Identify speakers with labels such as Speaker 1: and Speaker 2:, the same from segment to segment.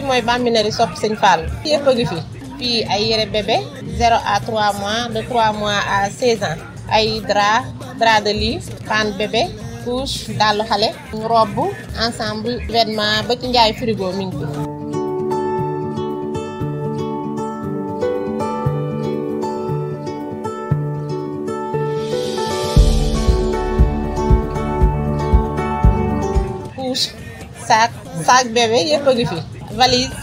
Speaker 1: mooy Bambinerie Sopp Sëñ Fall yëpp a ngi fi fii ay yére bébé 0 à 3 mois de 3 mois à 16 ans ay drap de lit pan bébé couche dàllu xale robe ensemble vêtement ba ci njaay frigo mi ngi fi couche sac bébé yëpp a ngi fi valise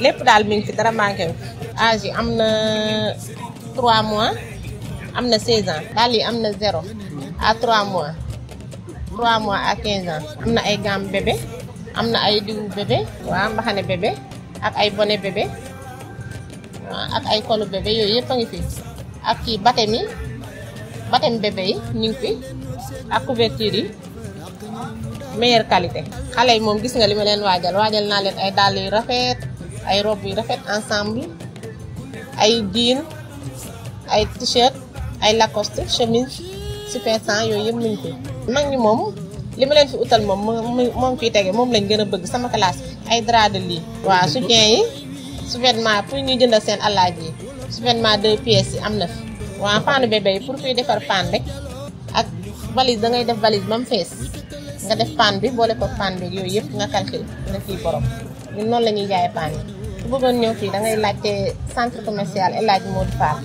Speaker 1: lépp daal mi ngi fi dara manqué wu. âge yi am na 3 mois am na 16 ans daal yi am na 0 à 3 mois 3 mois à 15 ans am na ay gam bébé am na ay diwu bébé waaw mbaxane bébé ak ay bonnet bébé waaw ak ay kolu bébé yooyu yëpp a ngi fi ak kii batem bébé yi ñu ngi fi ak couverture yi meilleure qualité xale yi moom gis nga li ma leen waajal naa leen ay dàll yu rafet ay robe yu rafet ensemble ay jean ay t-shirt ay lacoste chemise super 100 yooyu yëpp mu ngi fi mag ñi moom li ma leen fi utal moom fii tege moom lañ gën a bëgg sama classe ay drap de lit waaw soutien yi sous-vêtement pour ñuy jëndal seen alaaj yi sous-vêtement 2 pièces yi am na fi waaw paanu bébé yi pour kuy defar paan rek ak valise da ngay def valise ba mu fees nga def paan bi boole ko paan bi yooyu yëpp nga calcule nga fii borom ñun noonu la ñuy jaayee paan yi su bëggoon ñëw fii da ngay laajte centre commercial El Hadj Modou Fall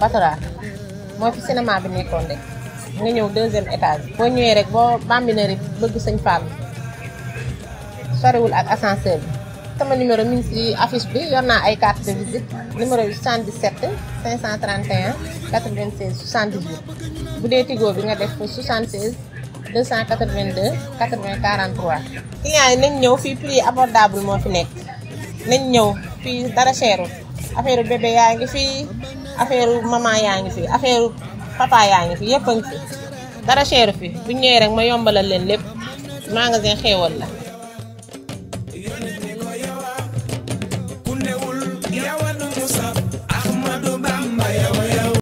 Speaker 1: Batora mooy fi cinéma bi nekkoon rek nga ñëw 2e étage boo ñëwee rek boo Bambinerie bëgg Sëñ Fall soriwul ak ascenseur bi sama numéro mi ngi ci affiche bi yor naa ay carte de visite numéro bi 77 531 96 78 bu dee Tigo bi nga def 76 282 80 43. clients yi nañ ñëw fii prix abordable moo fi nekk nañ ñëw fii dara cherul affaire bébé yaa ngi fi affaire maman yaa ngi fi affaire papa yaa ngi fi yëpp a ngi fi dara cheru fi bu ñëwee rek ma yombalal leen lépp magasin xéewal la.